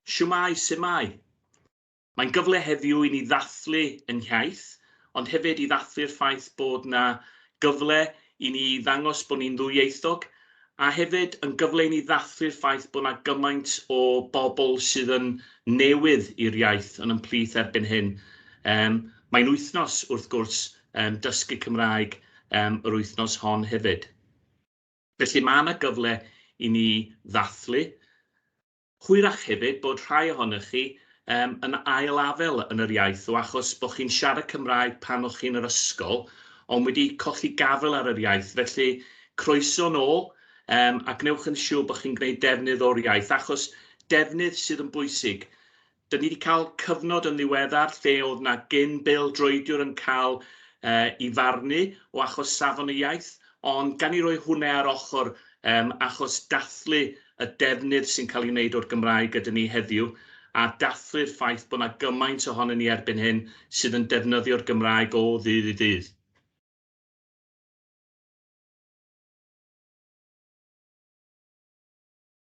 Shwmae, su'mae? Mae'n gyfle heddiw i ni ddathlu yn hiaith, ond hefyd i ddathlu'r ffaith bod 'na gyfle i ni ddangos bod ni'n ddwyieithog, a hefyd yn gyfle i ni ddathlu'r ffaith bod 'na gymaint o bobl sydd yn newydd i'r iaith yn ein plith erbyn hyn. Mae'n wythnos, wrth gwrs, dysgu Cymraeg yr wythnos hon hefyd. Felly mae 'na gyfle i ni ddathlu. Hwyrach hefyd bod rhai ohonoch chi yn ail afael yn yr iaith o achos bod chi'n siarad Cymraeg pan o'ch chi'n yr ysgol, ond wedi colli gafael ar yr iaith. Felly, croeso nôl a gwnewch yn siŵr bod chi'n gwneud defnydd o'r iaith, achos defnydd sydd yn bwysig. Dan ni 'di cael cyfnod yn ddiweddar lle oedd 'na gyn bêl-droediwr yn cael ei farnu o achos safon y iaith, ond gan i roi hwnna ar ochr achos dathlu y defnydd sy'n cael ei wneud o'r Gymraeg gyda ni heddiw, a dathlu'r ffaith bod 'na gymaint ohonon ni erbyn hyn sydd yn defnyddio'r Gymraeg o ddydd i ddydd.